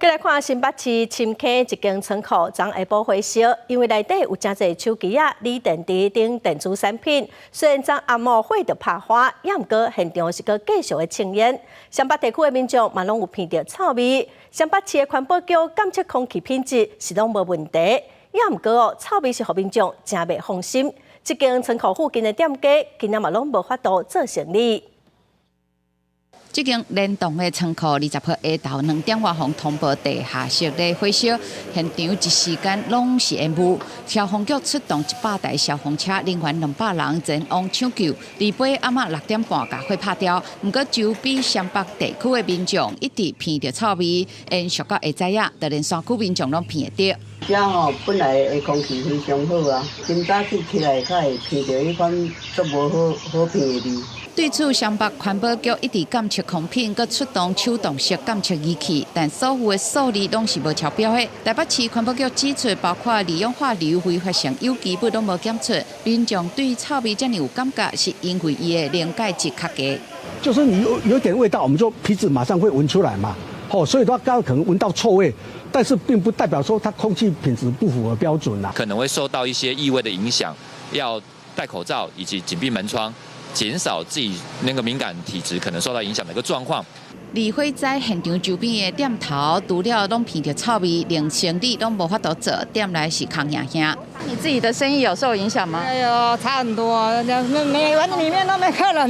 過來看新北市深坑一間倉庫，昨下晡火燒，因為內底有誠濟手機仔、鋰電池等電子產品。雖然昨暗暝火著拍花，也毋過現場是閣繼續咧衝煙。雙北地區的民眾嘛攏有鼻著臭味。雙北市的環保局監測空氣品質是攏無問題，也毋過哦，臭味是予民眾誠袂放心。這間倉庫附近的店家，今仔嘛攏無法度做生意。這間連棟的倉庫，20號下晝2點外予通報地下室咧火燒，現場一時間攏是煙霧。消防局出動100台消防車，人員200人前往搶救。禮拜暗暝6點半共火拍掉。毋過周邊雙北地區的民眾一直鼻著臭味，延續到下早仔，就連山區民眾攏鼻會著。遮吼本來的空氣非常好啊，今早起起來較會鼻著彼款足無好好鼻的味。對此，雙北環保局一直監測空品，閣出動手動式監測儀器，但所有的數字攏是無超標的。台北市環保局指出，包括二氧化硫、揮發性有機物攏無檢出。民眾對臭味遮爾有感覺，是因為伊的臨界值較低。就是你有點味道，我們就鼻子馬上會聞出來嘛。哦，所以他剛剛可能聞到臭味，但是並不代表說它空氣品質不符合標準啦。可能會受到一些異味的影響，要戴口罩以及緊閉門窗，減少自己那個敏感體質可能受到影響的一個狀況。而火災現場周邊的店頭，除了攏鼻著臭味，連生意攏無法度做，店內是空營營。你自己的生意有受影響嗎？哎呦，差很多，沒沒，反正裡面都沒客人。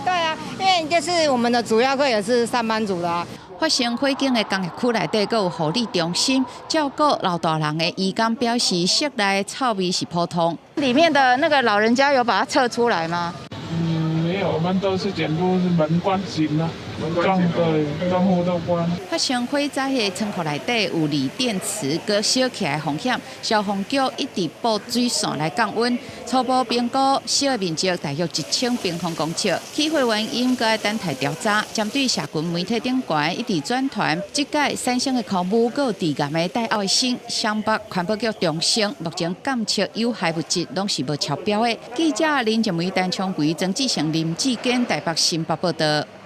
對啊，因為就是我們的主要客也是上班族的。發生火警的工業區內底，閣有護理中心，照顧老大人的義工表示，室內臭味是普通。裡面的那個老人家有把它撤出來嗎？嗯，沒有，我們都是全部是門關緊啦，關對，窗戶都關。發生火災的倉庫內底有鋰電池閣燒起來風險，消防局一直布水線來降溫。初步評估燒的面積大約1000平方公尺，起火原因閣愛等待調查。針對社群媒體頂懸一直轉傳，這擺產生的空污閣有致癌的戴奧辛，雙北環保局重申，目前監測有害物質攏是無超標的。記者林靜梅、陳昌奎、曾志成、林志堅台北新北報道。